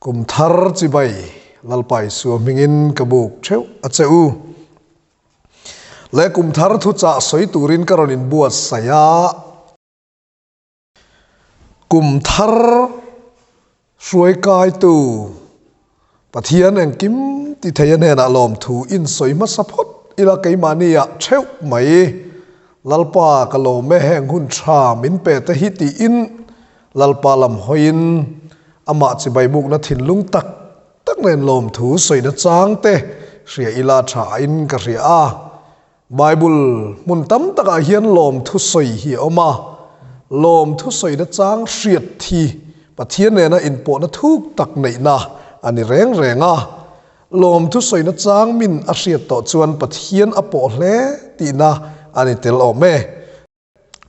Kum thar chibai Lalpa Isua hmingin ka buk theuh a che u. Le kum thar thuchah sawi turin ka rawn inbuatsaih a. Kum thar hruai kaitu Pathian engkim ti thei a hnenah lawmthu in sawi hmasa phawt ila keimahni ah theuh mai. Lalpa ka lawm e heng hun tha min pe te hi tiin Lalpa lam hawiin amah chibai bukna thinlung tak tak nen lawmthu sawina chang te hria ila tha in ka hria a. Bible hmun tam takah hian lawmthu sawi hi a awm a, lawmthu sawina chang hriat hi Pathian nena inpawhna thuk tak neihna a ni reng reng a. Lawmthu sawina chang min a hriat tawh chuan Pathian a pawh hle tihna a ni tel awm e.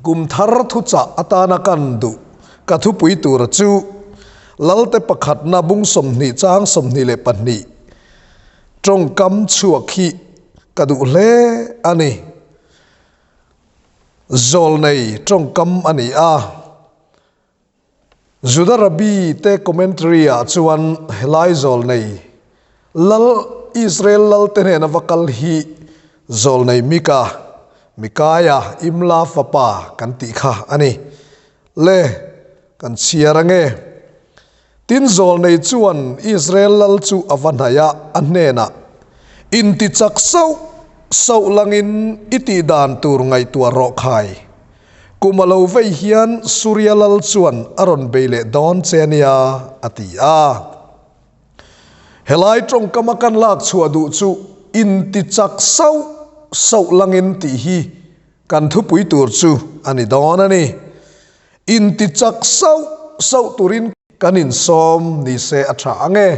Kum thar thuchah atana kan duh ka thupui tura chu Lalte pakhatna bung 20 chang 22 tawngkam chhuak hi ka duh hle a ni. Zawlnei tawngkam a ni a. Juda Rabbi te commentary ah chuan helai zawlnei Lal Israel Lal te hnena va kal hi zawlnei Mika, Mikaia, Imla fapa kan tih kha a ni. Le, kan chhiar ange. Tin zawlnei chuan Israel Lal chu a va hnaih a, a hnenah, Intichak sauh sauh langin i tihdan tur ngaihtuah rawh khai. Kum a lo vei hian Surya Lal chuan a rawn bei leh dawn che ania, a ti a. Helai tawngkama kan lak chhuah duh chu intichak sauh sauh langin tih hi kan thupui tur chu a ni dawn a ni. Intichak sauh sauh turin kan insawm ni se a tha ang e.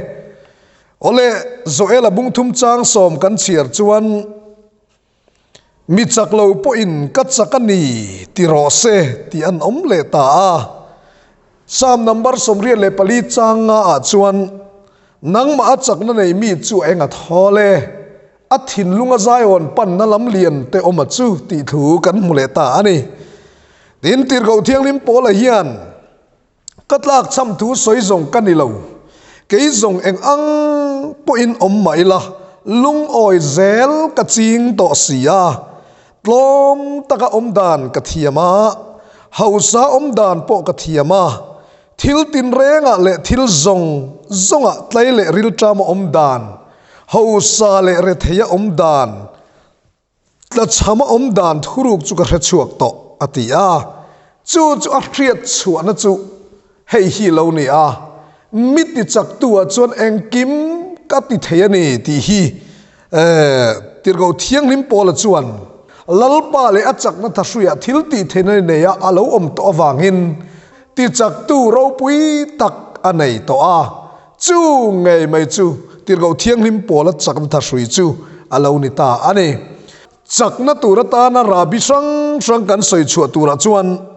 Awle, Joela bungthum chang sawm kan chhiar chuan, Mi chak lo pawhin ka chak a ni ti rawh se tih an awm leh ta a. Psalm number 84 chang nga ah chuan, Nangmah a chakna nei mi chu a eng a thawl e, a thinlung a zaiawn panna lam lian te awm a chu tih thu kan hmu leh ta a ni. Tin, Tirhkoh Thianghlim Paula hian, Ka tlak chham thu sawi zawng ka ni lo. Kei zawng eng ang pawhin awm mah ila, lungawi zel ka ching tawh si a. Tlawm taka awm dan ka thiam a, hausa awm dan pawh ka thiam a. Thil tinrengah leh thil zawng zawngah tlai leh rilṭama awm dan, hausa leh retheia awm dan, Tlachham a awm dan thuruk chu ka hre chhuak tawh, a ti a. Chu chu a hriat chhuahna chu hei hi lo ni a, mi ti chaktu-ah chuan engkim ka ti thei a ni tih hi Tirhkoh Thianghlim Paula chuan Lalpa leh a chakna thahruiah thil tih theihna ni neia a lo awm tawh avangin ti chaktu ropui tak a nei tawh a. Chu ngei mai chu Tirhkoh Thianghlim Paula chakna thahrui chu a lo ni ta a ni. Chakna tur atana rahbi hrang hrang kan sawi chhuah turah chuan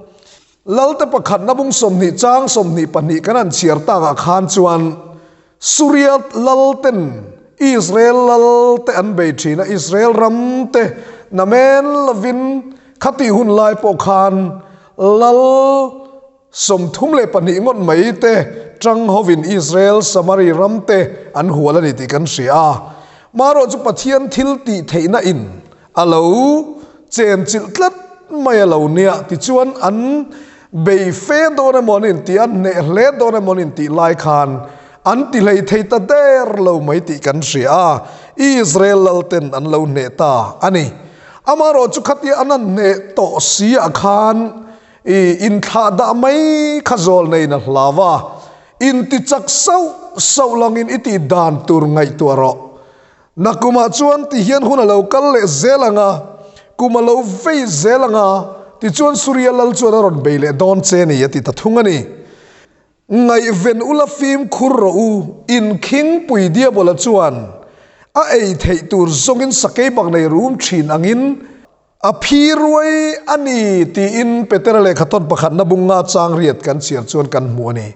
Lalte pakhatna bung 20 chang 22 kan han chhiar takah khan chuan Suria Lalten Israel Lalte an bei thin a, Israel ram te namen lovin khatih hun lai pawh khan Lal 32 ngawt mai te tang hovin Israel Samari ram te an hual a ni tih kan hria a. Marawh chu Pathian thil tih theihna in a lo chen chilh tlat mai a lo nia tichuan an bei fe dawn emaw an intih a, hneh hle dawn emaw an intih lai khan an ti hlei thei ta der lo mai tih kan hria a, Israel lalten an lo hneh ta a ni. Amarawh chu khatia an han hneh tawh si ah khan I inthlah dah mai kha zawl neiin a hlau a, intichak sauh sauh langin i tih dan tur ngaihtuah rawh. Nakumah chuan ti hian hun a lo kal leh zel ang a, kum a lo vei zel ang a, tichuan Suria lal chuan a rawn bei leh dawn che ni a ti ta thung a ni. Ngaihven ula fimkhur rawh u, inkhingpui Diabola chuan a ei theih tur zawngin sakei bak nei rum thin angin A phi ruai a ni tiin Petera lehkhathawn pakhatna bunga chang riat kan chhiar chuan kan hmu a ni.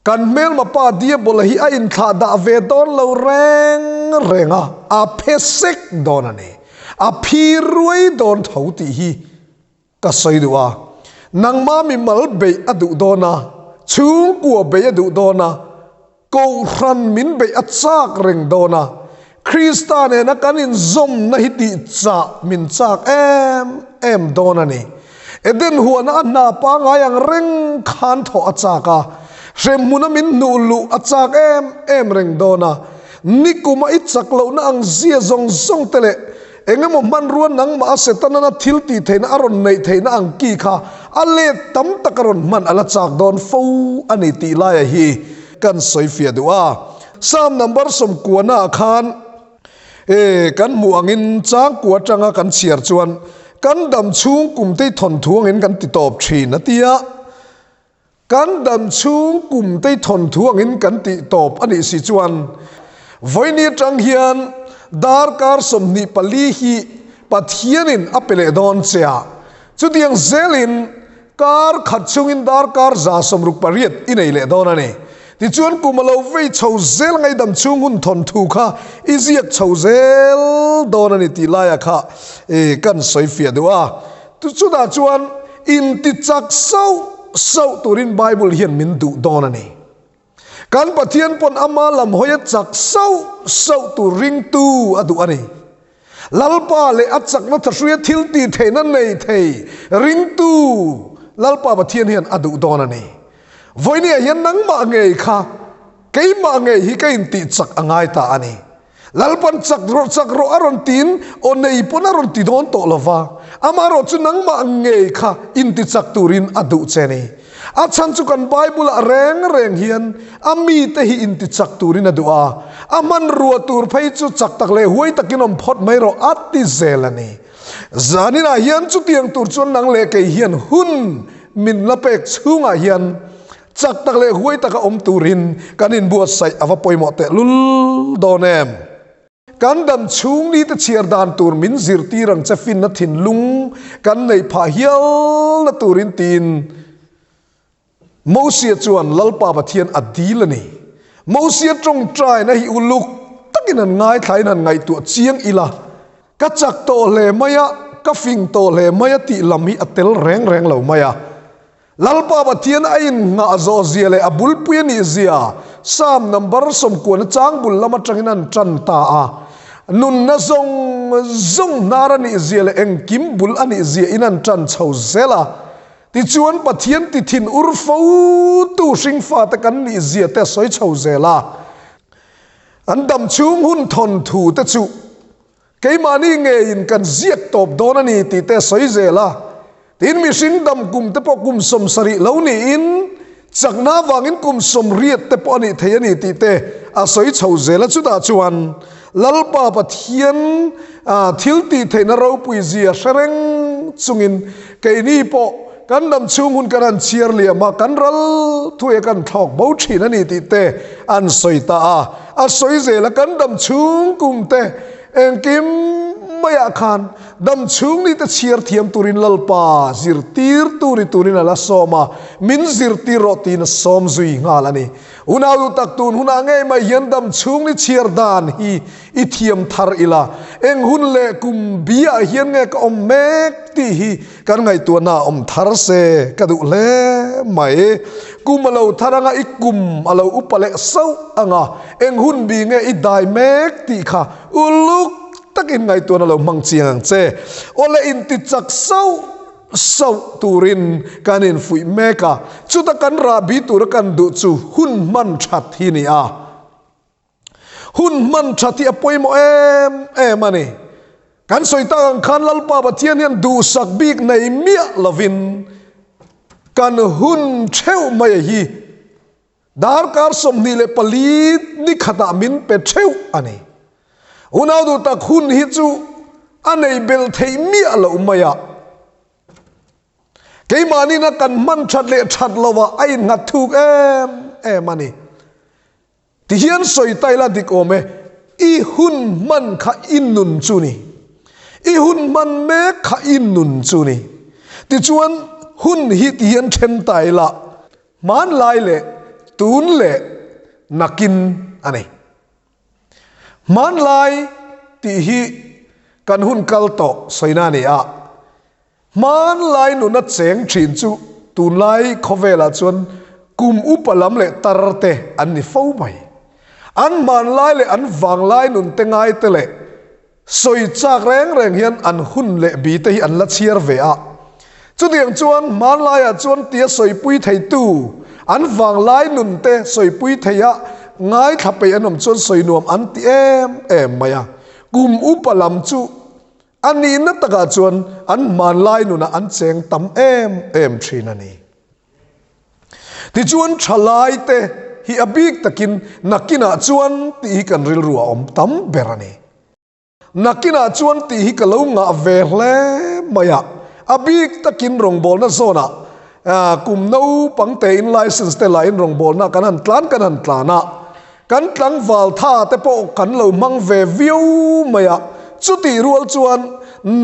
Kan hmelma pa Diabola hi a inthlah dah ve dawn lo reng reng a, a phe sek dawn a ni. A phi ruai dawn tho tih hi ka sawi duh a. Nangma mimal beih a duh dawn a, chhungkua beih a duh dawn a. Kohhran min beih a chak reng dawn a, Krista nena kan inzawmna hi tih chah min chak em em dawn a ni. Eden huana a hna pangai ang reng khan thawh a chak a, hremhmuna min hnuh luh a chak em em reng dawn a. Nikuma i chak lohna ang zia zawng zawng te leh Eng emaw hmanrua nangmah a Setana'n a thil tih theihna a rawn neih theihna ang ki kha a let tam tak a rawn hman a la chak dawn fo a ni tih laia hi kan sawi fiah duh a. Psalm number 90 ah khan e kan hmuh angin changkua atanga kan chhiar chuan kan dam chhung kum tei thawnthu angin kan ti tawp thin a ti a. Kan dam chhung kum tei thawnthu angin kan tih tawp a nih si chuan vawiini atang hian darkar 24 hi Pathianin a pe leh dawn che a, chutiang zelin kar khat chhungin darkar 168 i nei leh dawn a ni. Tichuan kum a lo vei chho zel ngaidam chhung hun thawnthu kha i ziak chho zel dawn a ni tih laia kha kan sawi fiah duh a. Chutah chuan intichak sauh sauh turin Bible hian min duh dawn a ni. Kan Pathian pawn ama lam hawi a chak sauh sauh tur ringtu a duh a ni. Lalpa leh a chakna thahruia thil tih theihna nei thei ringtu Lalpa Pathian hian a duh dawn a ni. Vawinia hian nangmah ngei kha keimah ngei hi ka intih chak a ngai ta a ni. Lalpan chak rawh chak rawh a rawn tiin aw nei pawn a rawn ti dawn tawh lova, amaherawh chu nangmah ngei kha inti chak turin a duh che ni. A chhan chu kan Bible ah reng reng hian a mite hi inti chak turin a duh a, a hmanrua tur phei chu chak tak leh huai takin awm phawt mai rawh a ti zel a ni. Zaninah hian chutiang tur chuan nang leh kei hian hun min la pek chhungah hian Chak tak leh huai taka awm turin kan inbuatsaih a va pawimawh teh lul dawn em? Kan dam chhung ni te chhiar dan tur min zirtir ang che finna thinlung kan neih phah hial na turin tiin Mosia chuan Lalpa Pathian a dil a ni. Mosia tawngtaina hi uluk takin han ngaithlain han ngaihtuah chiang ila, ka chak tawh hle mai a, ka fing tawh hle mai a tih lam hi a tel reng reng lo mai a. Lalpa Pathian a innghah zawh zia leh a bulpui a nih zia Psalm number 90 chang bul lam atangin an tan ta a. Nunna zawng zawng hnar a nih zia leh engkim bul a nih zia in an tan chho zel a. Tichuan Pathian ti thin ur fo tu hringfate kan nih zia te a sawi chho zel a. An dam chhung hun thawn thu te chu Keimahni ngeiin kan ziak tawp dawn a ni tih te a sawi zel a. Tin, mihring dam kum te pawh kum 70 lo niin chakna avangin kum 80 te pawh a nih thei a ni tih te a sawi chho zel a. Chutah chuan Lalpa Pathian thil tih theihna ropui zia hre reng chungin keini pawh kan dam chhung hun kan han chhiar liam a, kan ral thuia kan thlawk bo thin a ni tih te an sawi ta a. A sawi zel a, kan dam chhung kum te engkim maiah khan dam chhung ni te chhiar thiam turin Lalpa zirtir turi turin a la sawm a, min zirtir rawh tiin a sawm zui nghal a ni. Unau duh tak tun hunah ngei mai hian dam chhung ni chhiar dan hi i thiam thar ila, eng hun leh kum biah hian nge ka awm mek tih hi kan ngaihtuahna a awm thar se ka duh hle mai. Kum a lo thar anga i kum a lo upa leh sauh anga eng hun bi nge i dai mek tih kha uluk takin ngaihtuahna lo hmang chiang ang che. Awle inti chak sauh sauh turin kan infuih mek a, chuta kan rahbi tura kan duh chu hun hman that hi ni a. Hun hman that hi a pawimawh em em a ni. Kan sawi tak ang khan Lalpa Pathian hian duhsak bik nei miah lovin kan hun theuh mai hi darkar 24 ni khatah min pe theuh a ni. Unau duh tak hun hi chu a nei bel theih miah loh mai a. Keimahni kan hman that leh that lovah a innghat thuk em em a ni. Tihian sawi ta ila dik awm e, i hun hman kha i nun chu ni. I hun hman mek kha i nun chu ni. Tichuan hun hi tihian then ta ila, hmanlai leh tun leh nakin a ni. Hmanlai tih hi kan hun kal tawh sawina a ni a. Hmanlai nuna cheng thin chu tunlai khawvelah chuan. Kum upa lam leh tar te an ni fo mai. An hmanlai leh an vanglai nun te ngai te leh sawi chak reng reng hian an hun leh bi te hi an la chhiar ve a. Chutiang chuan hmanlaiah chuan tia sawipui theitu an vanglai nun te sawipui theia ngaithla peih an awm chuan sawi nuam an ti em em mai a. Kum upa lam chu a nihna takah chuan an hmanlai nunah an cheng tam em em thin a ni. Tichuan thalaite hi a bik takin nakinah chuan tih hi kan rilru a awm tam ber a ni. Nakinah chuan tih hi ka lo ngah ve hle mai a, a bik takin rawngbawlna zawnah kum naupang tein license te lahin rawngbawlna kan han tlan kan han tlan a, kan tlangval tha te pawh kan lo hmang ve viau mai a, chutih rual chuan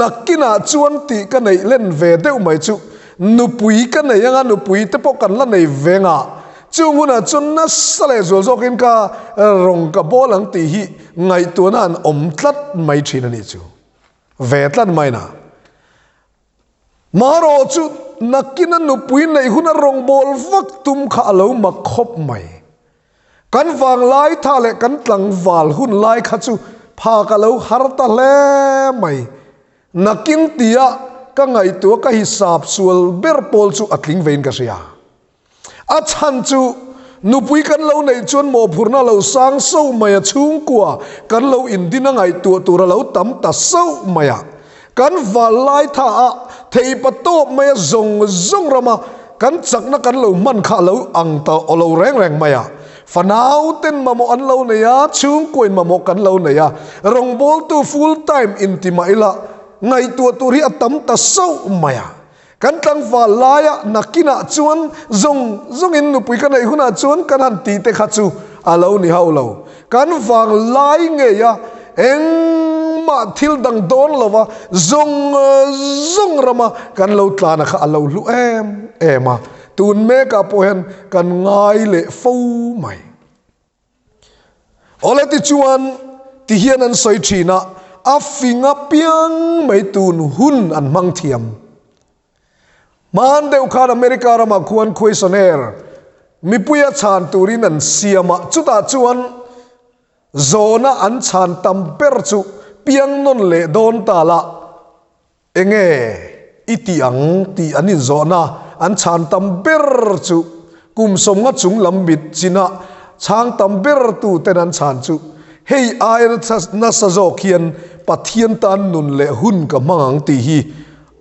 nakinah chuan tih ka neih len ve deuh mai chu Nupui ka nei anga nupui te pawh kan la nei veng a, chung hunah chuan nasa leh zual zawkin ka rawng ka bawl ang tih hi ngaihtuahna an awm tlat mai thin a nih chu. Ve tlat mai na. Marawh chu nakina nupui neih huna rawng bawl vak tum kha a lo mak khawp mai. Kan vanglai tha leh kan tlangval hun lai kha chu phak a lo har ta hle mai. Nakin tia ka ngaihtuah ka hisap sual ber pawl chu a tling vein ka hria. A chhan chu nupui kan lo neih chuan mawhphurhna lo sang sauh mai a, chhungkua kan lo indin a ngaihtuah tur a lo tam ta sauh mai a. Kan val lai tha a theipa tawp mai a zawng zawng rama kan chakna kan lo hman kha a lo ang ta aw lo reng reng mai a. Fanau ten mamawh an lo nei a, chhungkuain mamawh kan lo nei a, rawngbawltu full time inti mah ila ngaihtuah tur hi a tam ta sauh mai a. Kan tlangval laia nakinah chuan zawng zawngin nupui ka neih hunah chuan kan han tih te kha chu a lo ni hauh lo. Kan vang lai ngei a, engmah thil dang dawn lova zawng zawng rama kan lo tlana kha a lo hlu em em a. Tun mekah pawh hian kan ngai leh fo mai. Awle tichuan ti hian an sawi thin a, a fing apiang mai tun hun an hmang thiam. Hman deuh khan America ramah khuan questionnaire mipuia chhan turin an siam a, chutah chuan zawhna an chhan tam ber chu piang nawn leh dawn ta lah. Enge i tih ang tih an inzawhna an chhan tam ber chu kum sawmnga chung lam mit china chhang tam ber tu ten an chhan chu hei aia nasa zawk hian Pathian tan nun leh hun ka hmang ang tih hi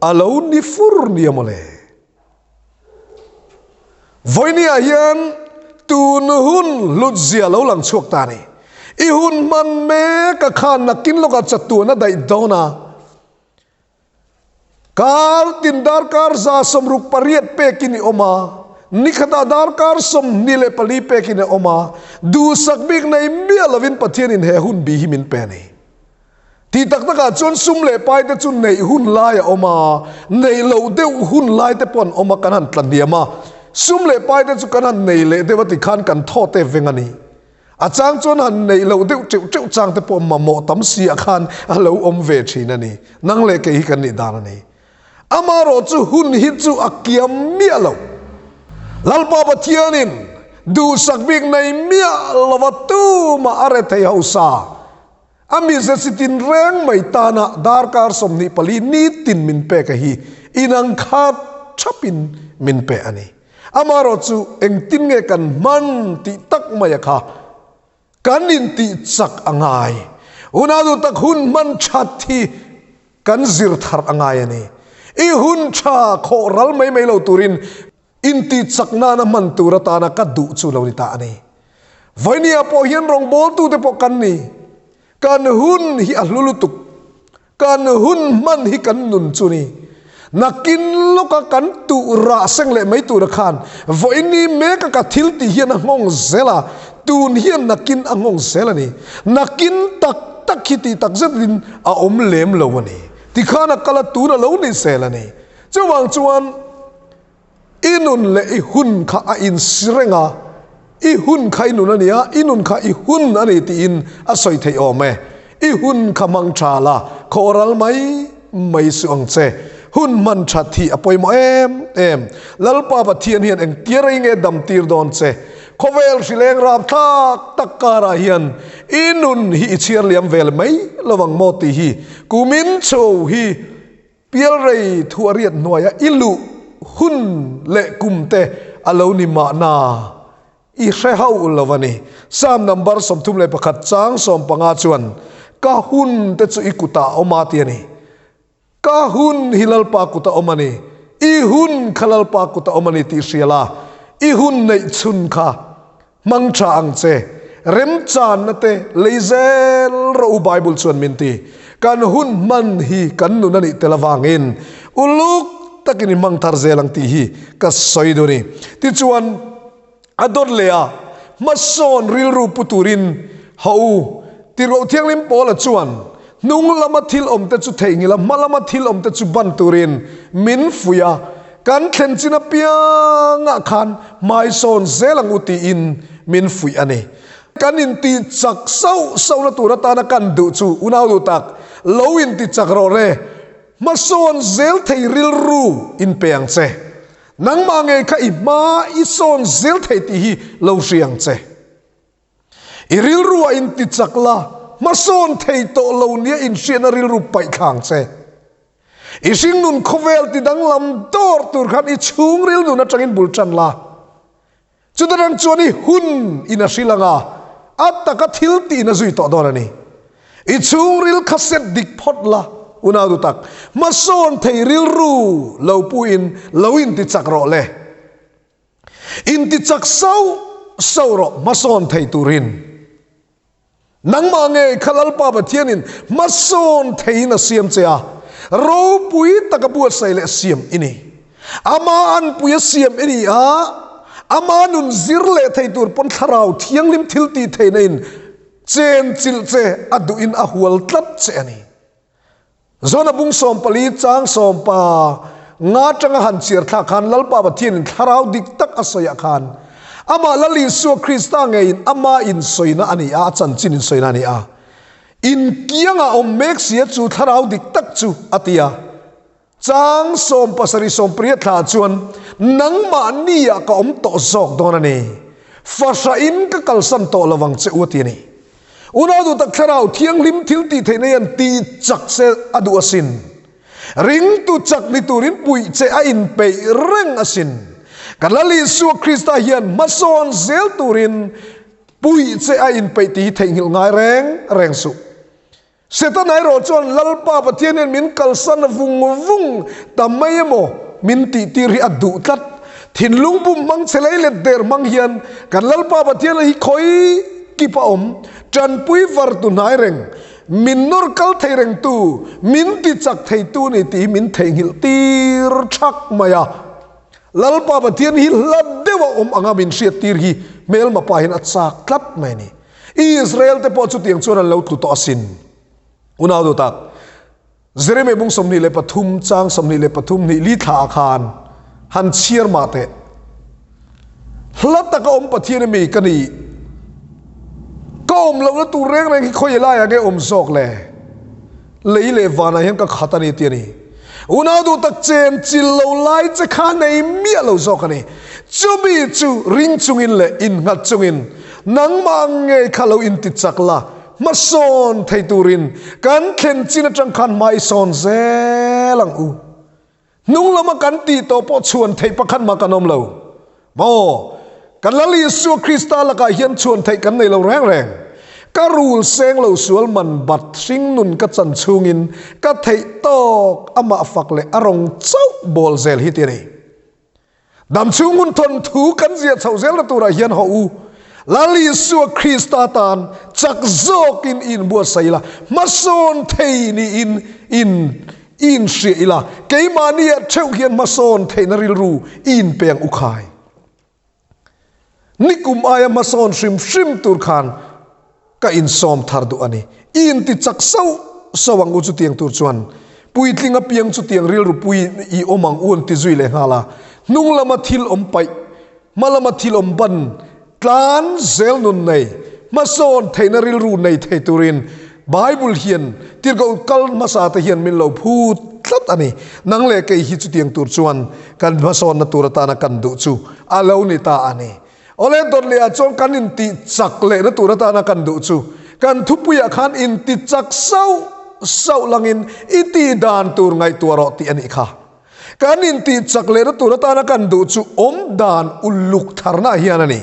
a lo ni fur nia mawle. Vawinia hian tun hun hlutzia lo lang chhuak ta a ni. I hun hman mek a khan nakin lawkah chatuan a daih dawn a. Kar tin darkar 168 pekin i awm a, nikhatah darkar 24 pekin i awm a, duhsak bik nei miah lovin Pathianin he hun bi hi min pe a ni. Tih tak takah chuan sum leh pai te chu neih hun lai a awm a, neih loh deuh hun lai te pawh an awm a, kan han tla hniam a, sum leh pai te chu kan han nei leh deuh a tikhan kan thaw te veng a ni. A chang chuan han neih loh deuh teuh teuh chang te pawh mamawh tam si ah khan a lo awm ve thin a ni. Nang leh kei hi kan nih dan a ni. Amaherawh chu hun hi chu a kiam miah lo. Lalpa Pathianin duhsak bik nei miah lova tumah a rethei hausa. A mize chi tin reng mai tana darkar 24 nitin min pek a hi inang khat thapin min pe a ni. Amaherawh chu engtin nge kan hman tih tak mai a kha kan intih chak a ngai. Unau duh tak hun hman that hi kan zir thar a ngai a ni. I hun tha khawh ral mai mai lo turin Intih chak nana hman tur atana ka duh chu lo ni ta a ni. Vawinia pawh hian rawngbawltute pawh kan ni. Kan hun hi a hlu lutuk. Kan hun hman hi kan nun chu ni. Nakin lawka kan tuh rah seng leh mai tura khan vawiini meka ka thil tih hian a nghawng zel a, tun hian nakin a nghawng zel a ni. Nakin tak tak hi tih tak zetin a awm lem lo a ni. Tikhan a kal a tun a lo ni zel a ni. Chuvang chuan I nun leh i hun kha a insi reng a, i hun kha i nun a ni a, i nun kha i hun a ni tiin a sawi theih awm e. I hun kha hmang tha la, khawhral mai mai suh ang che. Hun hman that hi a pawimawh em em. Lalpa Pathian hian engtia rei nge dam tir dawn che? Khawvel hrileng rapthlak tak karah hian i nun hi i chhiar liam vel mai lo ang maw tih hi kumin chho hi Pialrei thu a riat hnuaia i luh hun leh kum te a lo ni mahna i hre hauh lo a ni. Psalm number 31 chang 15 chuan, Ka hun te chu i kutah a awm a ti a ni. Ka hun hi Lalpa kut a awm a ni. I hun kha Lalpa kut a awm a ni tih hria la, i hun neih chhun kha Hmang tha ang che. Remchanna te lei zel rawh u Bible chuan min ti. Kan hun hman hi kan nun a nih tel avangin uluk takin i hmang thar zel ang tih hi ka sawi duh a ni. Tichuan a dawt leh a, hmasawn rilru pu turin haw u. Tirhkoh Thianghlim Paula chuan hnung lama thil awm te chu theihnghilh a, hma lama thil awm te chu ban turin min fuih a. Kan thlen chin apiangah khan hmaisawn zel ang u tiin min fuih a ni. Kan intih chak sauh sauhna tur atana kan duh chu unau duh tak, lo inti chak rawh re, hmasawn zel thei rilru inpe ang che. Nangmah ngei kha i hma i sawn zel thei tih hi lo hria ang che. I rilru a inti chak la, hmasawn thei tawh lo nia inhriatna rilru paih thla ang che. I hringnun khawvel ti danglam dawr tur khan i chhungril nun atangin bul tan la. Chuta rang chuan i hun in a hrilh ang a, a taka thil tih in a zui tawh dawn a ni. I chhungril kha set dik phawt la, unau du tak, hmasawn thei rilru lo pu in lo inti chak rawh le. Inti chak sauh sauh rawh hmasawn thei turin. Nangmah ngei kha Lalpa Pathianin hmasawn theiin a siam che a, ropui taka buatsaih leh siam i ni. Ama anpui a siam i ni a, ama nun zir leh thei tur pawn Thlarau Thianghlim thil tih theihna in chenchilh che a duhin a hual tlat che a ni. Zona bung 14 chang 15 atanga han chhiar thlak khan Lalpa Pathianin thlarau dik tak a sawiah khan amah Lal Isua Krista ngeiin ama insawina a ni a, a chanchin insawina a ni a. Inkiangah awm mek sia chu thlarau dik tak chu a ti a. Chang 70 80 thla chuan nangmahniah ka awm tawh zawk dawn a ni. Fahrahin ka kalsan tawh lovang che u a ti a ni. Unau duh tak thlarau thianghlim thil tih theihna hian tih chak se a duh asin. Ringtu chak ni turin puih che a inpeih reng asin. Kan Lal Isua Krista hian hmasawn zel turin puih che a inpeih tih hi theihnghilh ngai reng reng suh. Setana erawh chuan Lalpa Pathian hian min kalsan vung vung ta mai emaw min tih tir hi a duh tlat. Thinlung bum hmang che lei let der hmang hian kan Lalpa Pathian hi khawi kip a awm, tanpui var tu hnai reng, min nawr kal thei reng tu, min ti chak thei tu ni tih hi min theihnghilh tir thak mai a. Lalpa Pathian hi hla deuh a awm anga min hriat tir hi hmelma pa hian a chak tlat mai a ni. Israel te pawh chutiang chuan an lo tlu tawh asin. Unau duh tak, Jeremia bung 23 chang 23 hnih li thla ah khan han chhiar mah teh. Hla taka awm Pathian a mi ka ni. Ka awm lohna tur reng reng hi khawi laiah nge awm zawk le? Lei leh vanah hian ka khat a ni ti a ni. Unau duh tak chen chil lo lai che kha nei miah lo zawk a ni. Chumi chu ring chungin leh innghat chungin nangmah ngei kha lo inti chak la, hmasawn thei turin kan thlen chin atang khan hma i sawn zel ang u. Hnung lama kan tih tawh pawh chhuan theih pakhat mah kan awm lo. Maw? Kan Lal Isua Krista lakah hian chhuan theih kan nei lo reng reng. Ka rul seng lo sual man bat hringnun ka chan chhungin ka theih tawk amah fak leh a rawng chauh bawl zel hi ti a ni. Dam chhung hun thawn thu kan ziah chhoh zelna turah hian haw u, Lal Isua Krista tan chak zawkin i inbuatsaih ila, hmasawn thei niin in i inhriah ila, keimahniah theuh hian hmasawn theihna rilru i inpe ang u khai. Nikum aia hmasawn hrim hrim tur khan Ka insawm thar duh a ni. I inti chak sauh sauh ang u chutiang tur chuan. Puitling apiang chutiang rilru pui i awm ang u an ti zui leh nghal a. Hnung lama thil awm paih, hma lama thil awm ban tlan zel nun nei, hmasawn theihna rilru nei thei turin Bible hian tirhkoh kal hmasa te hian min lo phut. tlat a ni. Nang leh kei hi chutiang tur chuan kan hmasawnna tur atana kan duh chu a lo ni ta a ni. Awle dawt lehah chuan kan intih chak lehna tur atana kan duh chu kan thupuiah khan inti chak sauh sauh langin i tih dan tur ngaihtuah rawh tih a nih kha. Kan intih chak lehna tur atana kan duh chu awm dan uluk tharna hian a ni.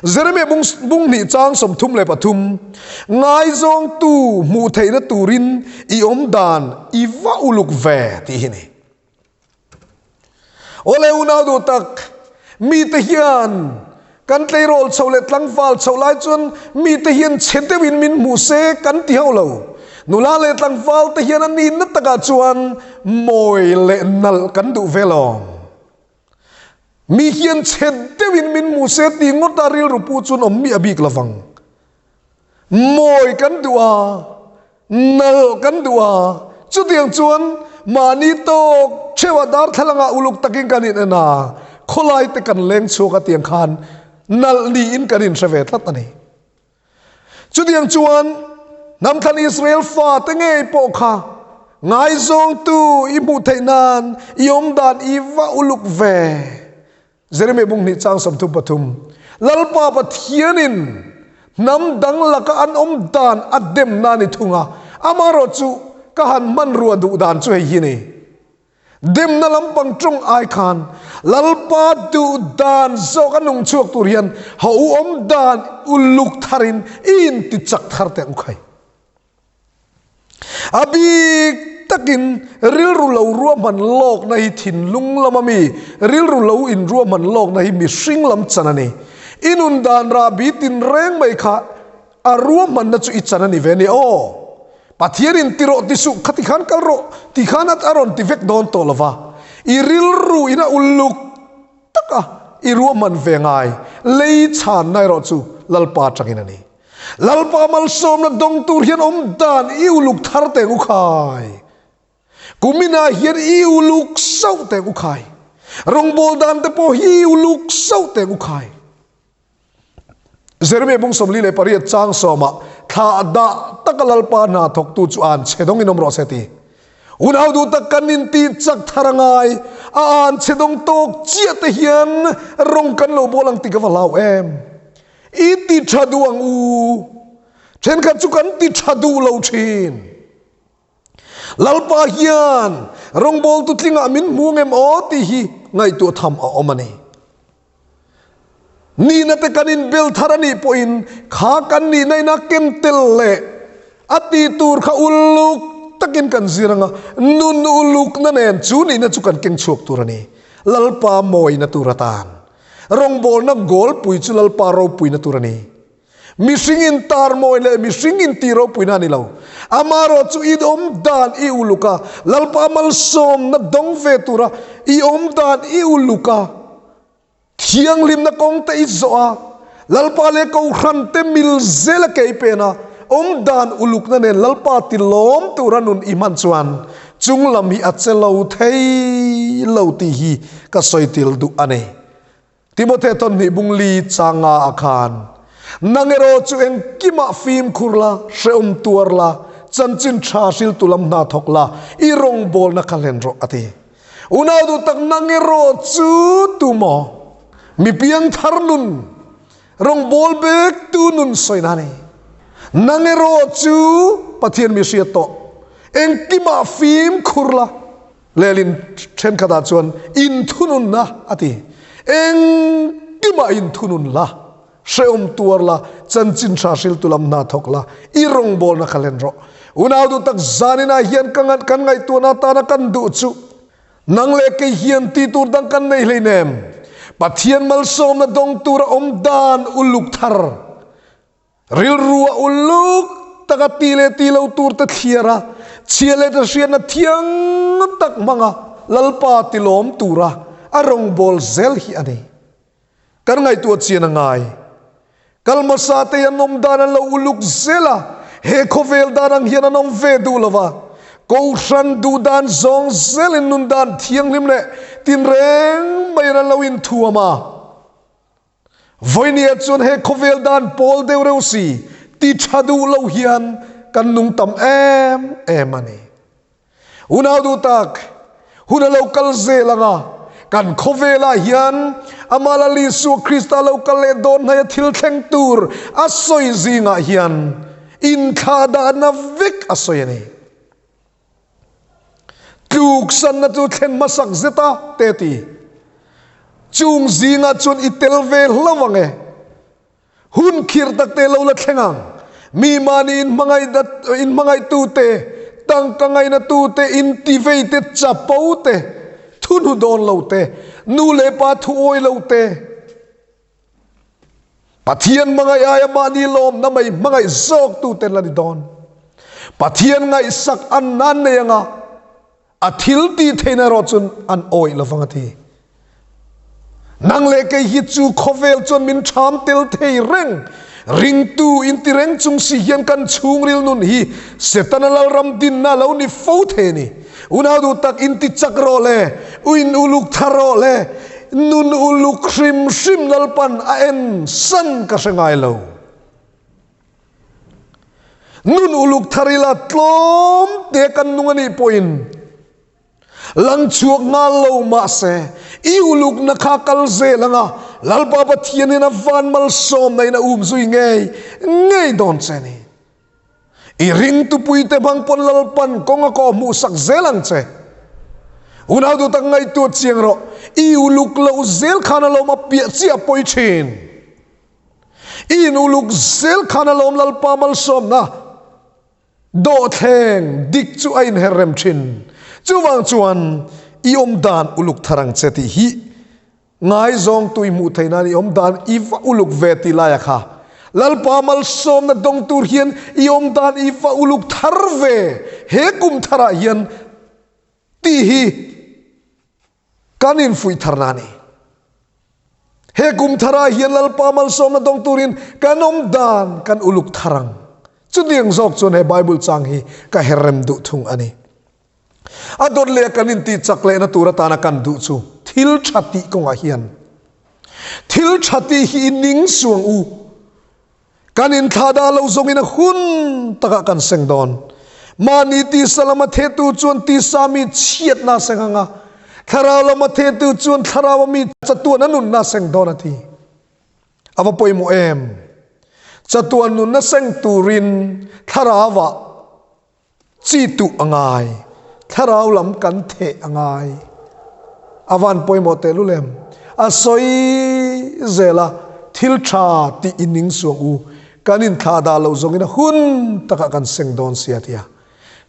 Jeremia bung bung hnih chang 33, Ngaizawngtu hmuh theihna turin i awm dan i va uluk ve tih hi ni. Awle unau duh tak, mite hian kan tleirawl chhoh leh tlangval chhoh lai chuan mite hian chhe deuhin min hmuh se kan ti hauh lo. Nula leh tlangval te hian a nihna takah chuan mawi leh nalh kan duh ve lo. Mi hian chhe deuhin min hmuh se tih ngawta rilru pu chuan awm miah bik lovang. Mawi kan duh a, nalh kan duh a, chutiang chuan mahni tawk theuha darthlalangah uluk takin kan in en a, khawlai te kan leng chhuak a tiang khan nalh niin kan inhre ve tlat a ni. Chutiang chuan hnamthlan Israel fate ngei pawh kha ngaizawngtu i hmuh theih nan i awm dan i va uluk ve. Jeremia bung hnih chang 33, Lalpa Pathianin hnam dang laka an awm dan a dem na ni thung a, amaherawh chu ka han hmanrua duh dan chu hei hi ni. Demna lampang tawng ai khan Lalpa duh dan zawk a nung chhuak tur hian ha u awm dan uluk tharin i inti chak thar teh u khai. A bik takin rilru lo ruahman lawkna hi thinlung lama mi rilru lo inruahman lawkna hi mihring lam chan a ni. I nun dan rahbi tinreng mai kha a ruahmanna chu i chan a ni ve ni aw. Pathian in ti rawh ti suh kha tikhan kal rawh tikhan a rawn ti vek dawn tawh lova. I rilru in a uluk taka i ruahman ve ngai lei chhanna erawh chu Lalpa atangin a ni. Lalpa malsawmna dawng tur hian awm dan i uluk thar teng u khai. Kuminah hian i uluk sauh teng u khai. Rawngbâwl dan te pawh hi i uluk sauh teng u khai. Jeremia bung 48 chang sawmah thla dah taka Lalpa hna thawktu chu an chhe dawngin awm rawh se ti. Unau duh tak kan intih chak thar a ngai, a an chhe dawng tawk chiah te hian rawng kan lo bawl ang ti ka va hlau em. I ti tha duh ang u. Thenkhat chu kan ti tha duh lo thin. Lalpa hian rawngbawltu tlingah min hmu ngem aw tih hi ngaihtuah tham a awm a ni. Nihna te kan inbel thar a nih pawhin kha kan nihna in a ken tel leh a tih tur kha uluk takin kan zir anga nun ulukna nen chu nihna chu kan keng chhuak tur a ni. Lalpa mawina tur atan. Rawngbawlna goal pui chu Lalpa ropuina tur a ni. Mihring in tar mawi leh mihring in tih ropuina a ni lo. Amaherawh chu i awm dan i uluk a, Lalpa malsawmna dawng ve tura i awm dan i uluk a, thianghlimna kawng te i zawh a, Lalpa leh Kohhran te mil zel a kei pen a, awm dan ulukna nen Lalpa ti lawm tura nun i hman chuan chung lam hi a che lo thei lo tih hi ka sawi til duh a ni. Timothea tawnhnih bung li changa a khan, Nang erawh chu engkimah fimkhur la, hrehawm tuar la, chanchin tha hriltu lam hna thawk la, i rawngbawlna kha hlen rawh, a ti. Unau duh tak nang erawh chu tumaw? Mi piangthar nun, rawngbâwl bektu nun sawina a ni. Nang erawh chu Pathian mi hriat tawh, engkimah fimkhur la, Lehlin thenkhatah chuan inthununna a ti. Engkimah inthunun la, hrehawm tuar la, chanchin tha hriltu lam hna thawk la, i rawngbawlna kha hlen rawh. Unau duh tak zaninah hian ka kan ngaihtuahna atana kan duh chu nang leh kei hian tih tur dang kan nei hleinem. Pathian malsawmna dawng tura awm dan uluk thar. Rilru a uluk taka ti leh ti lo tur te thliar a, chhia leh ta hriatna thiang tak hmanga Lalpa ti lawm tura a rawngbâwl zel hi a ni. Kan ngaihtuah chian a ngai. Kal hmasa te hi an awm dan an lo uluk zel a, he khawvel dan ang hian an awm ve duh lo va. Kohhran duh dan zawng zelin nun dan thianghlim leh tinreng maiin an lo inthuam a. Vawinia chuan he khawvel dan pawl deuh reuh si ti tha duh lo hian kan nung tam em em a ni. Unau duh tak, hun a lo kal zel ang a, kan khawvelah hian Amah Lal Isua Krista lo kal leh dawn hnaia thil thleng tur a sawi zingah hian inthlahdahna vek a sawi a ni. Tluksanna chu thlen hmasak zet a, te ti. Chung zingah chuan i tel ve hlauh ang e. Hun khirh tak te lo la thleng ang. Mi mahni inhmangaihtu te, tangka ngainatu te, intivei te, chapo te, thuhnu dawn lo te, nu leh pa thu awi lo te, Pathian hmangaih aia mahni lawmna mai hmangaih zawktu te la ni dawn. Pathian ngaihsak an nan nei anga a thil tih theihna erawh chuan an awih lovang a ti. Nang leh kei hi chu khawvel chuan min ṭham tel thei reng. Ringtu inti reng chung si hian kan chhungril nun hi Setana lalram dinna lo ni fo thei a ni. Unau duh tak inti chak rawh le, uin uluk thar rawh le, nun uluk hrim hrim Lalpan a en san ka hre ngai lo. Nun uluk thar ila tlawm te kan nung a nih pawhin lang chhuak nghal lo mahse i ulukna kha kal zel anga Lalpa Pathianin a van malsawmna in a um zui ngei ngei dawn che ni. I ringtupuite hmang pawn Lalpan kawng a kawh hmuhsak zel ang che. Unau duh tak ngaihtuah chiang rawh, i uluk loh zel khan a lawm a piah chiah pawi thin. I in uluk zel khan a lawm Lalpa malsawmna dawhthleng dik chu a inher rem thin. Chuvang chuan i awm dan uluk thar ang che tih hi Ngaizawng tui hmuh theih nan i awm dan i va uluk ve tih laia kha Lalpa malsawmna dawng tur hian i awm dan i va uluk thar ve he kum tharah hian tih hi kan infuih tharna a ni. He kum tharah hian Lalpa malsawmna dawng turin kan awm dan kan uluk thar ang. Chutiang zawk chuan he Bible chang hi ka herrem duh thung a ni. A dawt leh a kan intih chak lehna tur atana kan duh chu thil tha tih kawngah hian thil tha tih hi i ning suang u. Kan inthlah dah lo zawngin a hun takah kan seng dawn. Mahni tisa lama thetu chuan tisa mi chhiatna a seng ang a, thlarau lama thetu chuan thlarau a mi chatuan a nunna a seng dawn a ti. A va pawimawh em? Chatuan nunna seng turin thlarauah Chi tuh a ngai, thlarau lam kan theh a ngai. A van pawimawh teh lul em? A sawi zel a, thil tha tih i ning suang u, kan inthlah dah loh zawngin a hun takah kan seng dawn sia tia.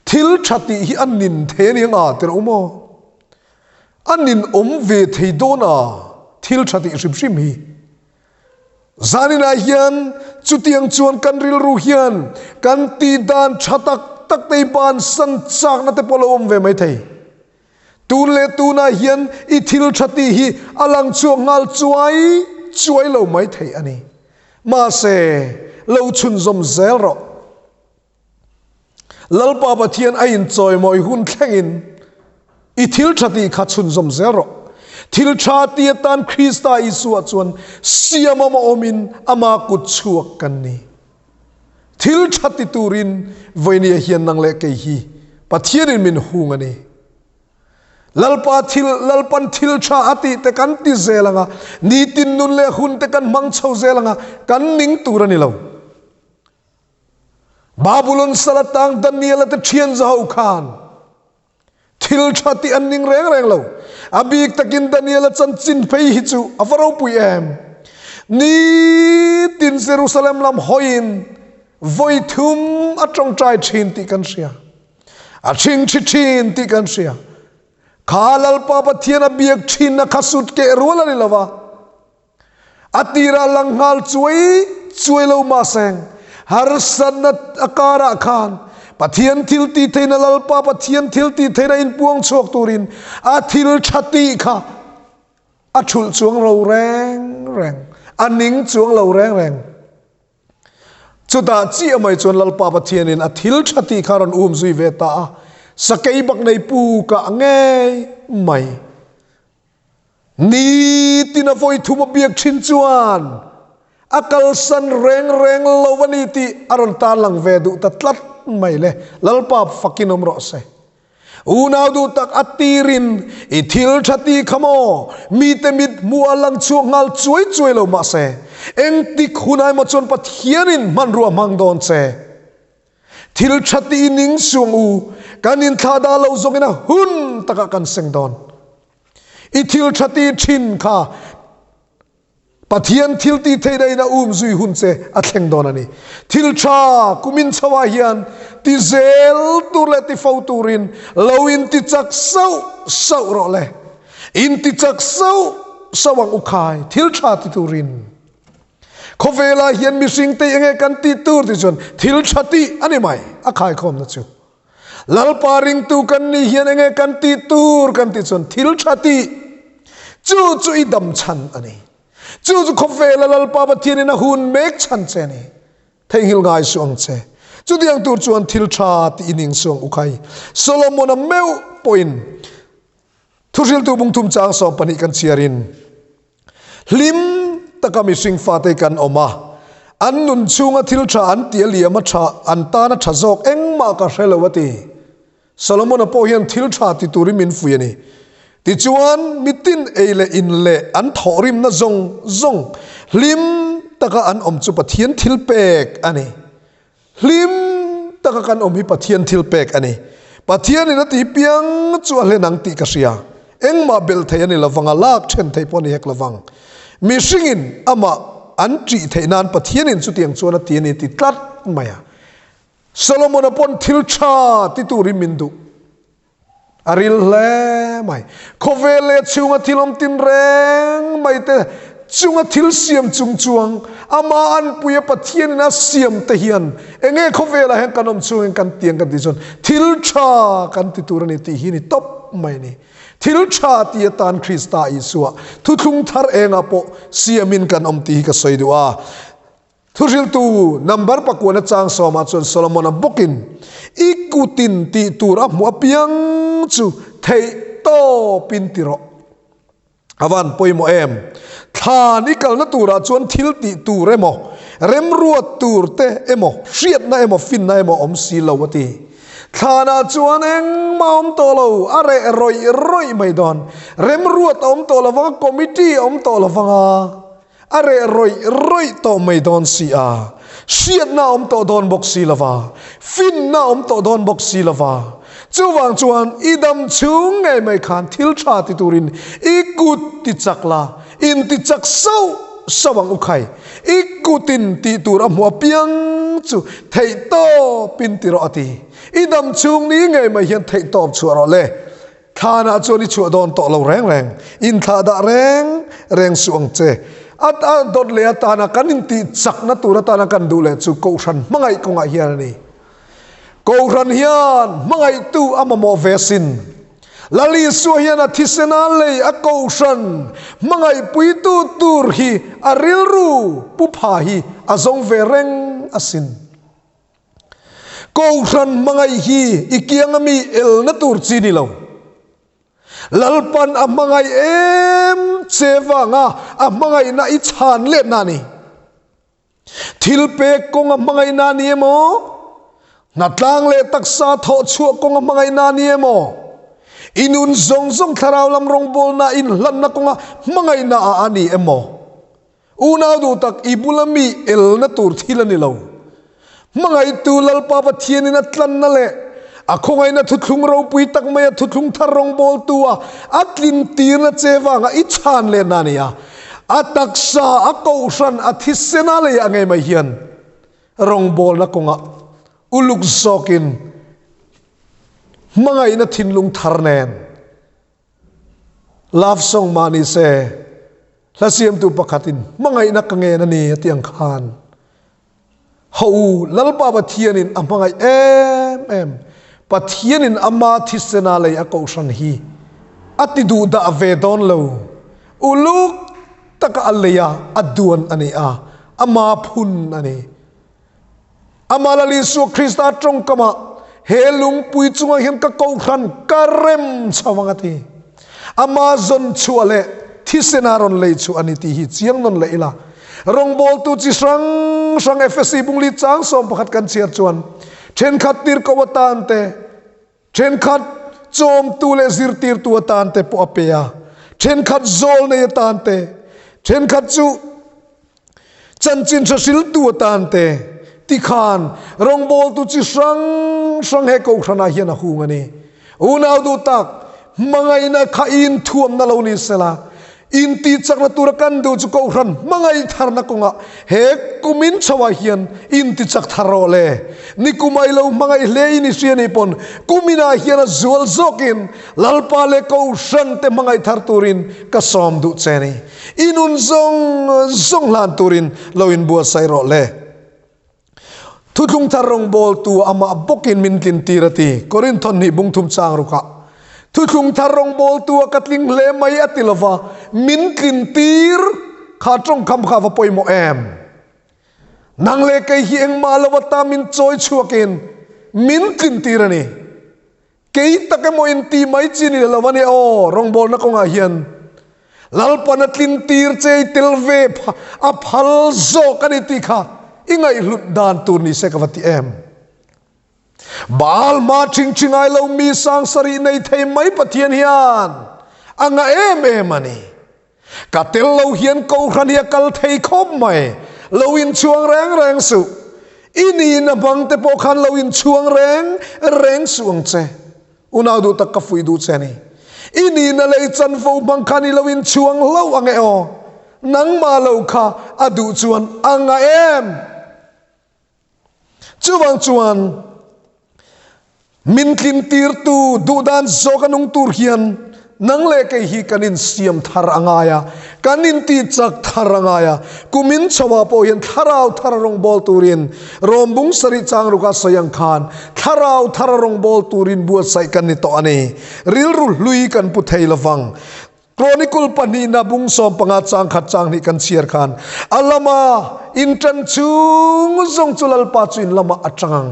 Thil tha tih hi a nin thei a ni anga tirh u maw? A nin awm ve thei dawn a thil tha tih hrim hrim hi. Zaninah hian chutiang chuan kan rilru hian kan tih dan tha tak tak te hi bansan chakna te pawh lo awm ve mai thei. Tun leh tunah hian i thil tha tih hi a lang chhuak nghal chuai chuai lo mai thei a ni. Mahse, lo chhunzawm zel rawh. Lalpa Pathian a inchawimawi hun thlengin i thil tha tih kha chhunzawm zel rawh. Thil tha ti atan Krista Isua chuan siam awm a awmin ama kut chhuak kan ni. Thil tha ti turin vawinia hian nang leh kei hi Pathianin min hung a ni. Lalpa thil, Lalpan thil tha a tih te kan ti zel anga, nitin nun leh hun te kan hmang chho zel anga, kan ning tur a ni lo. Babulon sal atang Daniel-a te thian zaho khan thil tha tih an ning reng reng lo. A bik takin Daniel-a chanchin phei hi chu a va ropui em. Nitin Jerusalem lam hawiin vawi thum a tawngtai thin tih kan hria. A chhingchhi thin tih kan hria. Kha Lalpa Pathian a biak thinna kha sut keh rual a ni lo va. A tirah lang nghal chuai chuai lo mahseng harsatna a karah khan Pathian thil tih theihna Lalpa Pathian thil tih theihna inpuang chhuak turin a thil tha tih kha a thulh chuang lo reng reng, a ning chuang lo reng reng. Chutah chiah mai chuan Lalpa Pathianin a thil tha tih kha a rawn um zui ve ta a, sakei bak nei pu kah ngei mai. Nitin a vawi thum a biak thin chuan a kalsan reng reng lo a ni tih a rawn tarlang ve duh ta tlat mai le. Lalpa fakin awm rawh se. Unau duh tak a tirin i thil tha ti kha maw mite mit hmuh ah lang chhuak nghal chuai chuai lo mahse engtik hunah emaw chuan Pathianin hmanrua hmang dawn che. Thil tha ti i ning suang u, kan inthlah dah lo zawngin a hun takah kan seng dawn. I thil tha ti thin kha Pathian thil tih theihna in a um zui hun che a thleng dawn a ni. Thil tha kumin chho ah hian ti zel tur leh ti fo turin lo in ti chak sauh sauh rawh le. In ti chak sauh sauh ang u khai thil tha ti turin. Khawvel ah hian mihring te enge kan tih tur ti chuan thil tha tih a ni mai a khaikhawmna chu. Lalpa ringtu kan nih hian enge kan tih tur kan tih chuan thil tha tih chu chu i dam chhan a ni. Chu chu khawvela Lalpa Pathianin a hun mek chhan che a ni. Theihnghilh ngai suh ang che. Chutiang tur chuan thil tha tih i ning suh ang u khai. Solomon-a meuh pawhin Thuhriltu bungthum chang 12 kan chhiarin Hlim taka mihring fate kan awm a, an nun chhunga thil tha an tih a liam a tha, an tan a tha zawk engmah ka hre lo a ti. Solomon-a pawh hian thil tha ti turin min fui a ni. Tichuan, mitin ei leh in leh an thawhrimna zawng zawng hlim taka an awm chu Pathian thil pek a ni. Hlim taka kan awm hi Pathian thil pek a ni. Pathianin a tih piang chu a hlen ang tih ka hria. Engmah belh theih a ni lovang a, lak then theih pawh a ni hek lovang. Mihringin amah an ṭih theih nan Pathianin chutiang chuan a ti a ni ti tlat mai a. Solomon-a pawn thil ṭha ti turin min duh. A ril hle mai. Khawvel leh chhunga thil awm tin reng mai te chunga thil siam chung chuang ama anpuia Pathianin a siam te hian enge khawvelah hian kan awm chungin kan tiang kan tih chuan thil tha kan ti tur a ni tih hi ni tawp mai a ni. Thil tha ti atan Krista Isua thuthlung thar engah pawh siamin kan awm tih hi ka sawi duh a. Thuhriltu number pakuana chang sawmah chuan Solomon-a bawkin i kutin tih tur a hmuh apiang chu theih tawpin ti rawh. A van pawimawh em? Thlan i kalna turah chuan thil tih tur emaw, remruat tur te emaw, hriatna emaw, finna emaw awm si lo a ti. Thlanah chuan engmah awm tawh lo, a reh rawih rawih mai dawn. Remruat a awm tawh lo vang a, committee a awm tawh lo vang a. A reh rawih rawih tawh mai dawn si a, hriatna a awm tawh dawn bawk si lo va, finna a awm tawh dawn bawk si lo va. Chuvang chuan i dam chhung ngei mai khan thil tha ti turin i kut ti chak la, in ti chak sauh sauh ang u khai. I kutin tih tur a hmuh apiang chu theih tawpin ti rawh a ti. I dam chhung ni ngei mai hian theih tawp chhuah rawh le. Thlanah chuan i chhuah dawn tawh lo reng reng, inthlah dah reng reng suh ang che. A a dawt leh atana kan intih chakna tur atana kan duh leh chu Kohhran hmangaih kawngah hian a ni. Kohhran hian hmangaihtu a mamawh ve asin. Lal Isua hian a thisena lei a Kohhran hmangaihpuitu tur hi a rilru pu pha hi a zawng ve reng asin. Kohhran hmangaih hi i kianga mi elna tur chi ni lo. Lalpan a hmangaih em che vanga a hmangaihna i chhan letna a ni. Thil pek kawnga hmangaihna a ni emaw, hnatlang leh taksa thawh chhuah kawnga hmangaihna a ni emaw, i nun zawng zawng thlarau lam rawngbawlna inhlanna kawnga hmangaihna ah a ni emaw, Unau duh tak, i bula mi elna tur thil a ni lo. Hmangaihtu Lalpa Pathianin a tlanna leh a khawngaihna thuthlung ropui tak maia thuthlung thar rawngbawltu a a tlin tirna che vanga i chhan lehna a ni a. A taksa, a kohhran, a thisena lei a ngei mai hian rawngbawlna kawngah uluk zawkin hmangaihna thinlung thar nen Love song mah ni se, hla siamtu pakhatin hmangaihna ka ngen a ni a ti ang khan. Ho u, Lalpa Pathianin a hmangaih em em, Pathianin ama thisena lei a kohhran hi a ti duh dah ve dawn lo. Uluk taka a lei a, a duan a ni a, ama phun a ni. Amah Lal Isua Krista tawngkamah he lungpui chungah hian ka kohhran ka rem chho ang a ti. Ama zawn chhuah leh thisena rawn lei chhuah a ni tih hi chiang nawn leh ila. Rawngbawltu chi hrang hrang Efesi bungli chang 11 kan chhiar chuan thenkhat tirhkoh atan te, Thenkhat chawmtu leh zirtirtu atan te pawh a pe a, thenkhat zawlnei atan te, thenkhat chu chanchin tha hriltu atan te tikhan rawngbawltu chi hrang hrang he kohhranah hian a hung a ni. Unau duh tak, hmangaihna kha i inthuamna lo ni sela, intihchakna tura kan duh chu Kohhran hmangaih tharna kawngah he kumin chhoah hian intichak thar rawh le. Nikum ai lo hmangaih hle in i hria nih pawn kuminah hian a zual zawkin Lalpa leh Kohhran te hmangaih thar turin ka sawm duh che ni. I nun zawng zawng hlan turin lo inbuatsaih rawh le. Thuthlung thar rawngbawltu amah bawkin min tlin tir a ti. Korinthon hnih bung thum chang rukah Thuthlung thar rawngbawltu a ka tling hle mai a ti lova, min tlin tir kha tawngkam kha va pawimawh em? Nang leh kei hi engmah lo ata min chawi chhuakin min tlin tir a ni. Kei tak emaw inti mai chi ni lo a nia aw, rawngbawlna kawngah hian Lalpan a tlin tir che i tel ve a phal zawk a ni tih kha i ngaihhlut dan tur ni se ka va ti em. Baal hma thing thi ngai lo mi sang sarih nei thei mai Pathian hian a ngah em em a ni. Ka tel lo hian Kohhran hi a kal thei khawp mai, lo inchhuang reng reng suh. I nihna hmang te pawh khan lo inchhuang reng reng suh ang che. Unau duh tak ka fuih duh che a ni. I nihna lei chanvo hmang khan i lo inchhuang hlauh ang e aw. Nangmah lo kha a duh chuan a ngah em? Chuvang chuan min tlintirtu duhdan zawk a nung tur hian nang leh kei hi kan insiam thar a ngai a, kan intihchak thar a ngai a. Kumin chhoah pawh hian thlarau thar a rawngbâwl turin Rawmbung sarih chang ruka sawi ang khan thlarau thar a rawngbâwl turin buatsaih kan ni tawh a ni. Rilru hlui kan pu thei lovang. Chronicle pahnihna bung 15 chang khat chang hnih kan chhiar khan a lama in tan chhung zawng chu Lalpa chu in lamah a tang ang,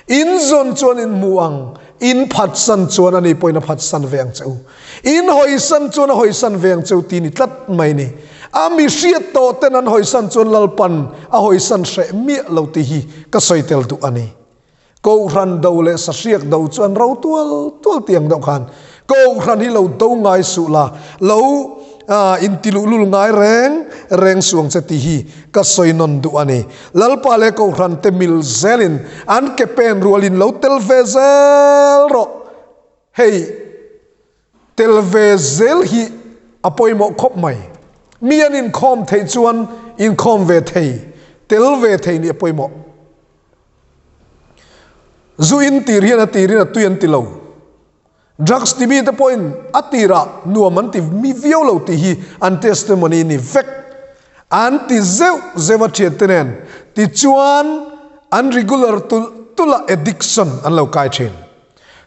in zawn chuan in hmu ang, in phatsan chuan ani pawhin a phatsan ve ang che u, in hawisan chuan a hawisan ve ang che u ti ni tlat mai ni. A mi hriat tawh ten an hawisan chuan Lalpan a hawisan hreh miah lo tih hi ka sawi tel duh a ni. Kohhran do leh sahriak do chu an ro tual tual tih ang deuh khan Kohhran hi lo do ngai suh la, lo intiluhlul ngai reng reng suh ang che tih hi ka sawi nawn duh a ni. Lalpa leh Kohhran te mil zelin an ke pen rualin lo tel ve zel rawh. Hei tel ve zel hi a pawimawh khawp mai. Mi an inkhawm theih chuan inkhawm ve thei, tel ve thei nih a pawimawh. Zu in tir hian a tirin a tui an ti lo. Drugs ti mite pawhin a tirah nuam an ti mi viau lo tih hi an testimony ni vek. An ti zeuh zeuh a thiante nen tichuan an regular tulh tulh a addiction an lo kai thin.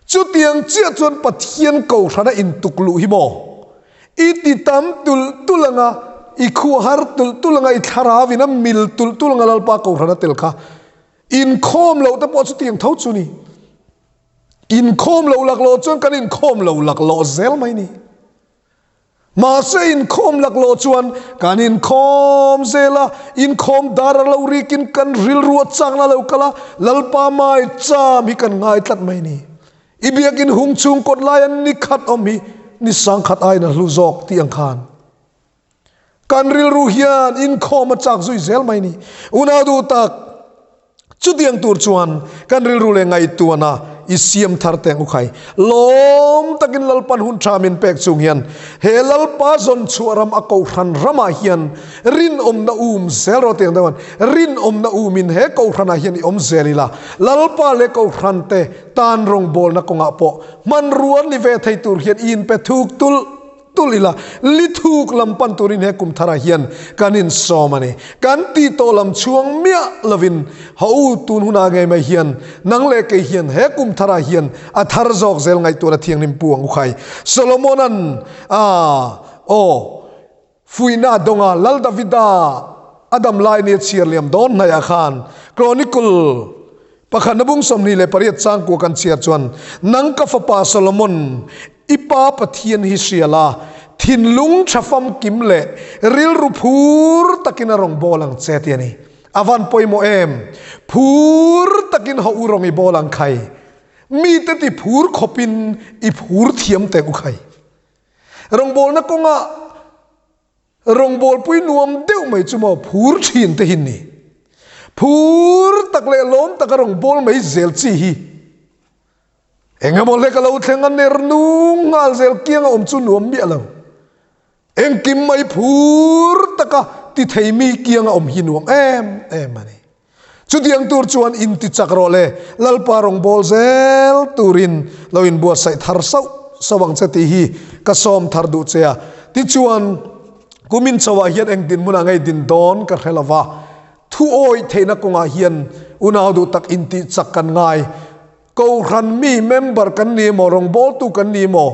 Chutiang chiah chuan Pathian Kohhrana intukluh hi maw? I ti tam tulh tulh anga, i khuah har tulh tulh anga, i thlarau in a mil tulh tulh anga Lalpa Kohhran a tel kha. Inkhawm loh te pawh chutiang tho chu ni. Inkhawm loh laklawh chuan kan inkhawm lo laklawh zel mai ni. Mahse inkhawm laklawh chuan kan inkhawm zel a, inkhawm dar a lo rikin kan rilru a chakna lo kal a, Lalpa mai cham hi kan ngai tlat mai ni. I biakin hung chhung kawt laia ni khat awm hi ni sang khat aiin a hlu zawk tih ang khan kan rilru hian inkhawm a chak zui zel mai ni. Unau duh tak, chutiang tur chuan kan rilru leh ngaihtuahna i siam thar teng u khai. Lawm takin Lalpan hun tha min pek chung hian he Lalpa zawn chhuah ram a Kohhran ramah hian Rinawmna um zel rawh tiang deuhan rinawmna umin he Kohhranah hian i awm zel ila, Lalpa leh Kohhran te tan rawngbawlna kawngah pawh hmanrua ni ve thei tur hian i inpe thuk tulh tulh ila, li thuk lam pan turin he kum tharah hian kan insawm a ni. Kan tih tawh lam chhuang miah lovin haw u tun hunah ngei mai hian nang leh kei hian he kum tharah hian a thar zawk zel ngaihtuahna thianghlim pu ang u khai. Solomona'n a aw. Fuihna a dawng a, Lal Davida a dam lai nia chhiar liam dawn hnaiah khan Chronicle pakhatna bung 28 changkua kan chhiar chuan, Nang ka fapa Solomon, i pa Pathian hi hria la, thinlung tha famkim leh rilru phur takin a rawn bawl ang che ti a ni. A van pawimawh em? Phur takin haw u rawng i bawl ang khai. Mite ti phur khawpin i phur thiam teh u khai. Rawngbawlna kawnga rawngbawlpui nuam deuh mai chu maw phur thin te hi ni. Phur tak leh lawm taka rawngbâwl mai zel chi hi eng emaw hlek a lo thleng a ner nung nghal zel kianga awm chu nuam miah lo. Engkim mai phur taka ti thei mi kianga awm hi nuam em em a ni. Chutiang tur chuan inti chak rawh le, Lalpa rawngbâwl zel turin lo inbuatsaih thar sauh sauh ang che tih hi ka sawm thar duh che a. Tichuan, kumin chauhah hian eng dinhmunah ngei din dawn ka hre lo va, thu awih theihna kawngah hian unau duh tak intih chak kan ngai. Kohhran mi, member, kan ni emaw, rawngbâwltu kan ni emaw,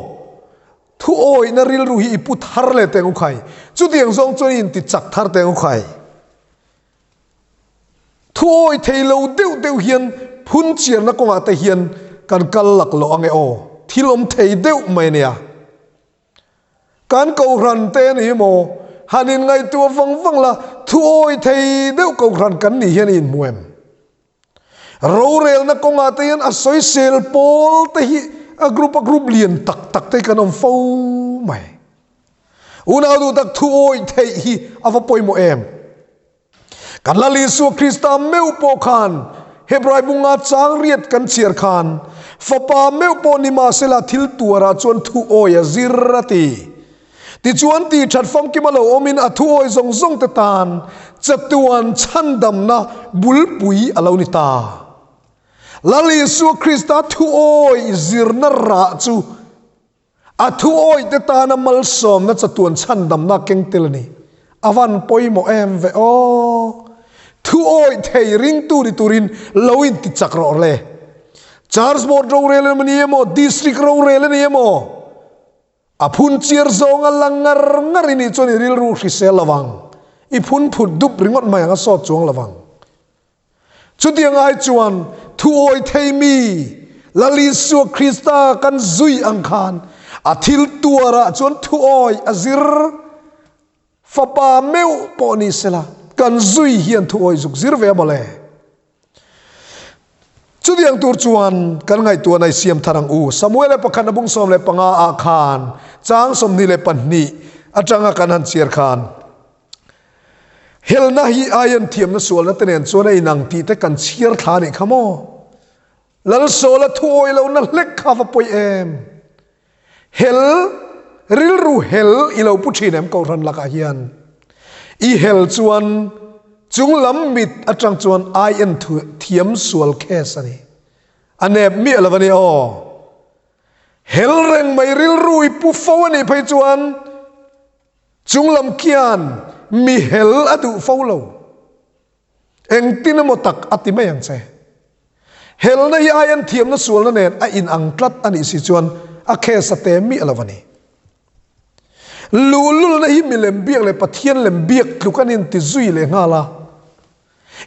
Thu awihna rilru hi i pu thar leh teng u khai. Chutiang zawng chuan i inti chak thar teng u khai. Thu awih thei lo deuh deuh hian phun chiarna kawngah te hian kan kal lak loh ange aw. Thil awm thei deuh mai ania. Kan kohhran te a ni maw? Han inngaihtuah vang vang la, thu awih thei deuh kohhran kan nih hian i inhmu em? Rorelna kawngah te hian a sawisel pawl te hi a group a group lian tak tak te kan awm fo mai. Unau duh tak thu awih theih hi a va pawimawh em? Kan Lal Isua Krista meuh pawh khan Hebrai bunga chang riat kan chhiar khan fapa meuh pawh ni mahsela thil tuarah chuan thu awih a zir a ti. Tichuan tih that famkim a lo awmin a thuawi zawng zawng te tan chatuan chhandamna bulpui a lo ni ta. Lal Isua Krista thuawi zirna rah chu a thuawi te tana malsawmna chatuan chhandamna keng tel a ni. A van pawimawh em ve aw! Thuawi thei ringtu ni turin lo intichak rawh le. Church Board rorel a ni emaw, District rorel a ni emaw, A phun chiar zawng a la ngar ngar i nih chuan i rilru hrisel lo vang. I phun phut dup ringawt mai ang a sawt chuang lo vang. Chutiang ai chuan thu awi thei mi Lal Isua Krista kan zui ang khan a thil tuarah chuan thu awi a zir fapa meuh pawh ni sela kan zui hian thu awi zuk zir ve a mawle. Chutiang tur chuan kan ngaihtuah nai siam thar ang u. Samuel-a pakhat a bung 15 ah khan chang 22 atanga kan han chhiar khan helna hi aian thiamna sualna te nen chuan a inang tih te kan chhiar thla anih kha maw? Lalsawla thu awih lohna hlek kha va pawi em? Hel, rilru hel i lo pu thin em Kohhran lakah hian? I hel chuan chung lam mit atang chuan ai en thiam sual case a ni. A nep miah lo a ni aw. Hel reng mai rilru i pu fo a nih phei chuan chung lam khian mi hel a duh fo lo. Engtin emaw tak a ti mai ang che. Helna hi ai an thiamna sualna nen a in ang tlat a nih si chuan a case a te miah lo a ni. Luhlulna hi milem biak leh Pathian lem biak tluk an inti zui leh nghal a.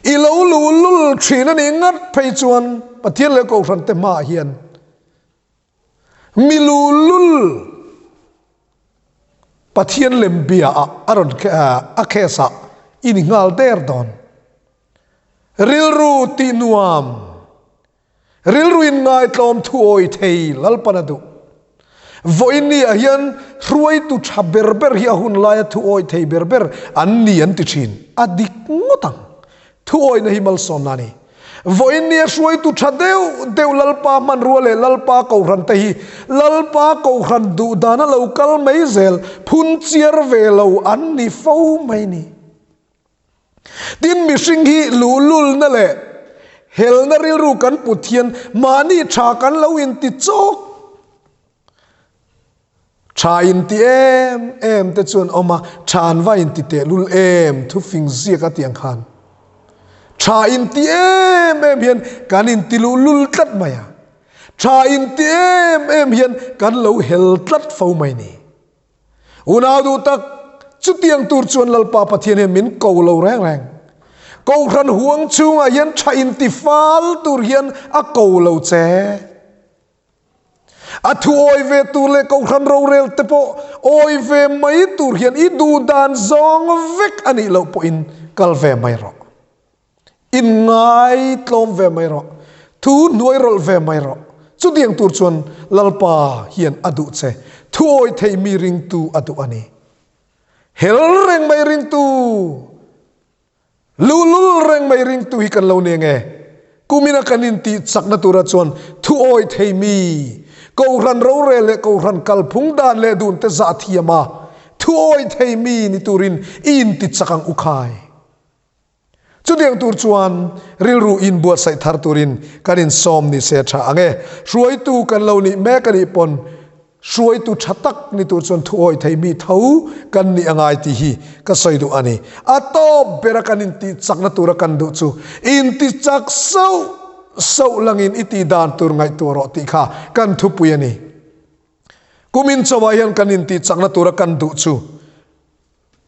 I lo luhlul thin a nih ngat phei chuan Pathian leh Kohhran te hmaah hian Mi luhlul Pathian lem bia ah a rawn a case ah i ni nghal der dawn. Rilru tih nuam, rilru in ngaitlawm thuawi thei Lalpan a duh. Vawiin ah hian hruaitu tha ber ber hi a hun laia thuawi thei ber ber an ni an ti thin. A dik ngawt ang. Thuawihna hi malsawmna a ni. Vawiin nia hruaitu tha deuh deuh Lalpa hmanrua leh Lalpa Kohhran te hi Lalpa Kohhran duh dana lo kal mai zel phun chiar ve lo an ni fo mai ni. Tin, mihring hi luhlulna leh helna rilru kan put hian mahni tha kan lo inti chawk. Tha inti em em te chuan awm a, tha an va inti tehlul em thufing ziak a tiang khan. Tha inti em em hian kan inti luhlul tlat mai a, tha inti em em hian kan lo hel tlat fo mai ni. Unau duh tak, chutiang tur chuan Lalpa Pathian hian min ko lo reng reng. Kohhran huang chhungah hian tha inti fal tur hian a ko lo che. A thu awi ve tur leh Kohhran rorel te pawh awi ve mai tur hian i duh dan zawng vek a nih loh pawhin kal ve mai rawh. In ngai tlawm ve mai rawh. Thu hnuai rawlh ve mai rawh. Chutiang tur chuan Lalpa hian a duh che. Thuawi thei mi ringtu a duh a ni. Hel reng mai ringtu, luhlul reng mai ringtu hi kan lo ni ange. Kumina kan intih chakna tura chuan thuawi thei mi, Kohhran rorel leh Kohhran kalphung dan leh dun te zah thiam a, thuawi thei mi ni turin i inti chak ang u khai. Chutiang tur chuan rilru inbuatsaih thar turin kan insawm ni se tha ang e. Hruaitu kan lo nih mek a nih pawn hruaitu tha tak ni tur chuan thuawi thei mi tho kan nih a ngai tih hi ka sawi duh a ni. A tawp bera kan intih chakna tura kan duh chu intichak sauh sauh langin i tih dan tur ngaihtuah rawh tih kha kan thupui a ni. Kumin chauhah hian kan intih chakna tura kan duh chu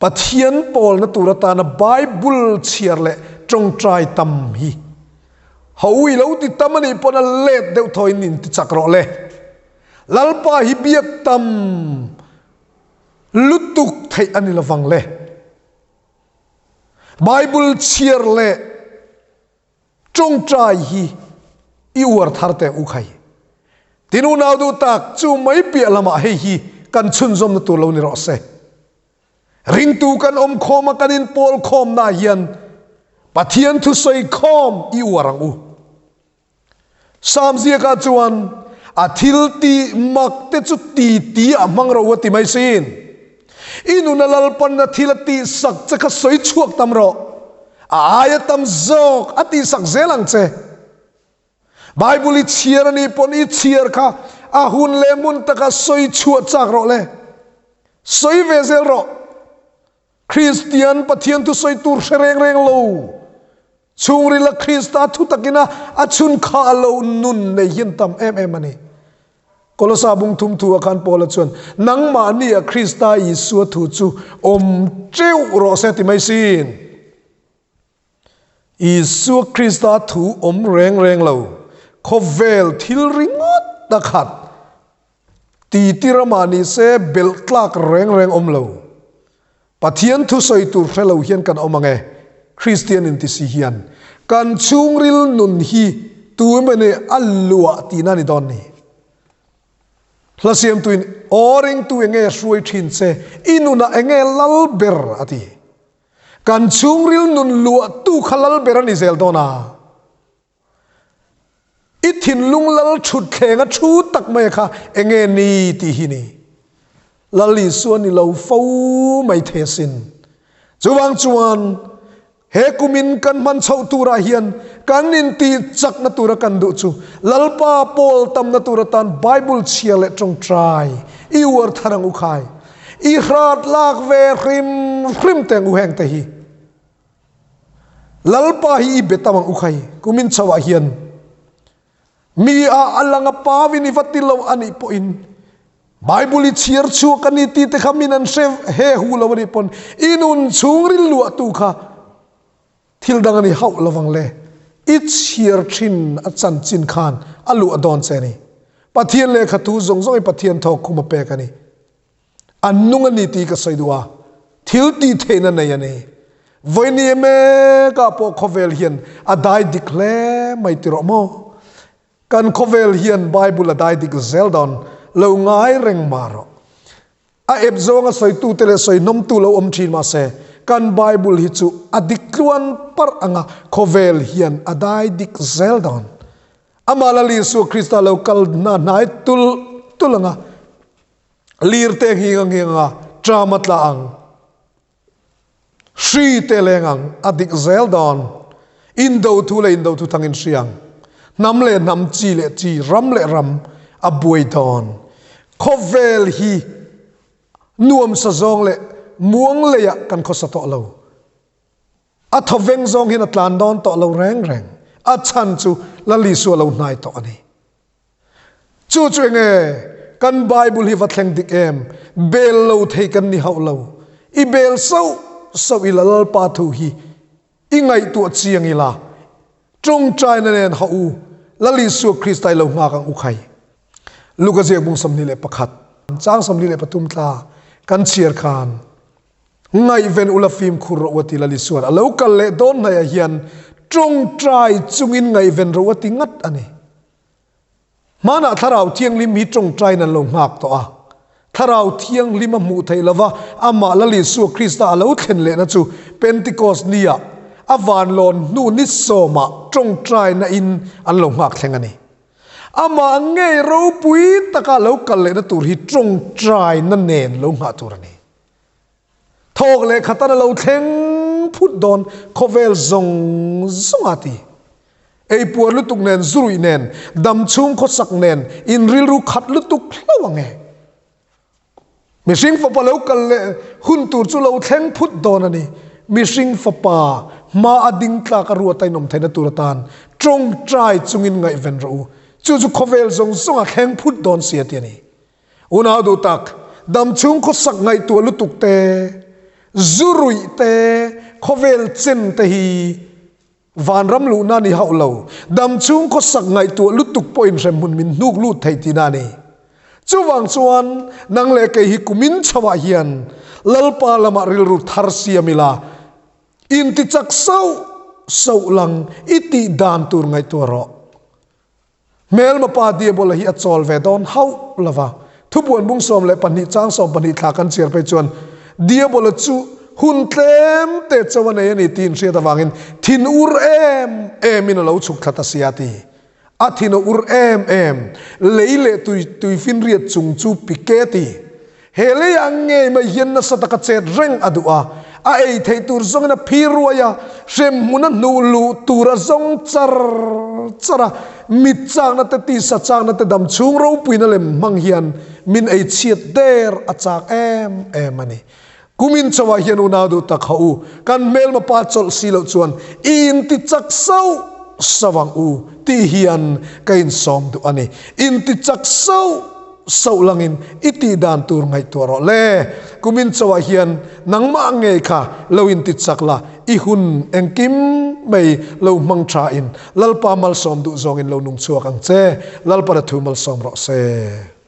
Pathian pawlna tur atana Bible chhiar leh tawngtai tam hi ho i lo ti tam a nih pawn a let deuh thawin in ti chak rawh le. Lalpa hi biak tam lutuk theih a ni lovang le. Bible chhiar leh Tawngtai hi i uar thar teh u khai. Tin unau duh tak chu mai piah lamah hei hi kan chhunzawmna tur lo ni rawh se. Ringtu kan awm khawm a kan inpawl khawmna hian Pathian thusawi khawm i uar ang u. Psalm ziakah chuan a thil tih mak te chu ti ti a hmang ro a ti mai sin. I nuna Lalpanna thil a tihsak che kha sawi chhuak tam rawh. A aia tam zawk a tihsak zel ang che. Bible i chhiar a nih pawn i chhiar kha a hun leh hmun taka sawi chhuah chak rawh le. Sawi ve zel rawh. Kristian Pathian thu sawi tur hre reng reng lo. Chhungrila Krista thu takina a chhun kha lo nun nei hian tam em em a ni. Kolosa bung thum thu a khan Paula chuan, Nangmahni a Krista Isua thu chu awm teuh rawh se ti mai sin. Isua Krista thu awm reng reng lo, khawvel thil ringawt a khat ti ti ramah ni se belh tlak reng reng awm lo. Pathian thu sawi tur hre lo hian kan awm ang e, Kristian inti si hian kan chhungril nun hi tu emawni a luah tihna a ni dawn ni. Hla siamtuin aw ringtu enge hruai thin che, i nunah enge lal ber a ti. Kan chhungril nun luahtu kha lal ber a ni zel dawn a. I thinlung lal thut thleng a thu tak mai kha enge ni tih hi ni. Lal Isua ni lo fo mai thei asin. Chuvang chuan he kumin kan hman chhoh turah hian kan intih chakna tura kan duh chu Lalpa pawl tamna tur atan Bible chhiar leh tawngtai i uar thar ang u khai. I hrat lak ve hrim hrim teng u heng te hi. Lalpa hi i be tam ang u khai, kumin chho ah hian mi a a lang a pawin i va ti lo a nih pawhin Bible i chhiar chhuak a ni tih te kha min an hre he hu lo a nih pawn i nun chhungril luah tu kha thil dang a ni hauh lovang le, i chhiar thin a chanchin khan a luah dawn che a ni. Pathian lehkha thu zawng zawng hi Pathian thawk khum a pek a ni. An nung a ni tih ka sawi duh a, thil tih theihna nei a ni. Vawinia mekah pawh khawvel hian a dai dik hle mai ti rawh maw? Kan khawvel hian Bible a dai dik zel dawn lo ngai reng mah rawh. A ep zawnga sawitute leh sawi hnawmtu lo awm thin mahse, kan Bible hi chu a dik tluan parh anga khawvel hian a dai dik zel dawn. Amah Lal Isua Krista lo kal hna hnai tul tul anga Lir te nghing a nghing anga ṭam a tla ang. Hri te leng ang, a dik zel dawn. Indo thu leh indo thu thangin hri ang. Hnam leh hnam, chi leh chi, ram leh ram a buai dawn. Khawvel hi nuamsa zawng leh muang leiah kan khawsa tawh lo. A thawveng zawng hian a tlan dawn tawh lo reng reng. A chhan chu Lal Isua lo hnai tawh a ni. Chu chu enge kan Bible hi va thleng dik em? Bel lo thei kan ni hauh lo. I bel sauh sauh ila Lalpa thu hi i ngaihtuah chiang ila tawngtaina nen hauh u Lal Isua Krista i lo nghak ang u khai. Luka ziak bung 21 chang 23 tla kan chhiar khan Ngaihven ula fimkhur rawh u a ti Lal Isuan a lo kal leh dawn hnaiah hian tawngtai chungin ngaihven rawh u a ti ngat a ni. Hmanah Thlarau Thianghlim hi tawngtaiin an lo nghak tawh a. Thlarau Thianghlim a hmuh theih lova amah Lal Isua Krista a lo thlen lehna chu Pentecost nia a vanlawn hnu ni sawmah tawngtaina in an lo nghak thleng a ni. Amah ngei ropui taka lo kal lehna tur hi tawngtaina nen lo nghah tur a ni. Thawk leh khatan a lo thleng phut dawn khawvel zawng zawng a ti. Eipuar lutuk nen zuruih nen dam chhung khawsak nen in rilru khat lutuk hlauh ang e. Mihring fapa lo kal leh hun tur chu lo thleng phut dawn a ni. Mihring fapa hma a ding tlak a ruat a inawm theihna tur atan tawngtai chungin ngaihven rawh u. Chu chu khawvel zawng zawng a thleng phut dawn si a ti a ni. Unau duh tak, dam chhung khawsak ngaihtuah lutuk te, zu ruih te, khawvel chen te hi vanram luhna ni hauh lo. Dam chhung khawsak ngaihtuah lutuk pawhin hremhmun min hnuk lut thei tihna a ni. Chuvang chuan nang leh kei hi kumin chhoah hian Lalpa lamah rilru thar siam ila, intichak sauh sauh lang i tih dan tur ngaihtuah rawh. Hmelma pa Diabola hi a chawl ve dawn hauh lo va. Thupuan bung 12 chang 12 thla kan chhiar phei chuan Diabola chu hun tlem te cho a nei a ni tiin hriat avangin thin ur em emin a lo chhuk thla ta sia ti. A thin a ur em em, lei leh tui tuifinriat chung chu pike ti. He leiah ngei mai hian nasa taka chet reng a duh a, a ei theih tur zawngin a phi ruai a, hremhmun a hnuh luh tur a zawng char char a, mit chakna te tisa chakna te dam chhung ropuina lem hmang hian min ei chhiat der a chak em em a ni. Kumin chauhah hian unau duh tak ha u, kan hmelma pa chawlh si loh chuan i inti chak sauh sauh ang u tih hian ka insawm duh a ni. Inti chak sauh sauh langin i tih dan tur ngaihtuah rawh le. Kumin chauhah hian nangmah ngei kha lo inti chak la, i hun engkim mai lo hmang thain Lalpa malsawm duh zawngin lo nung chhuak ang che. Lalpa la thu malsawm rawh se.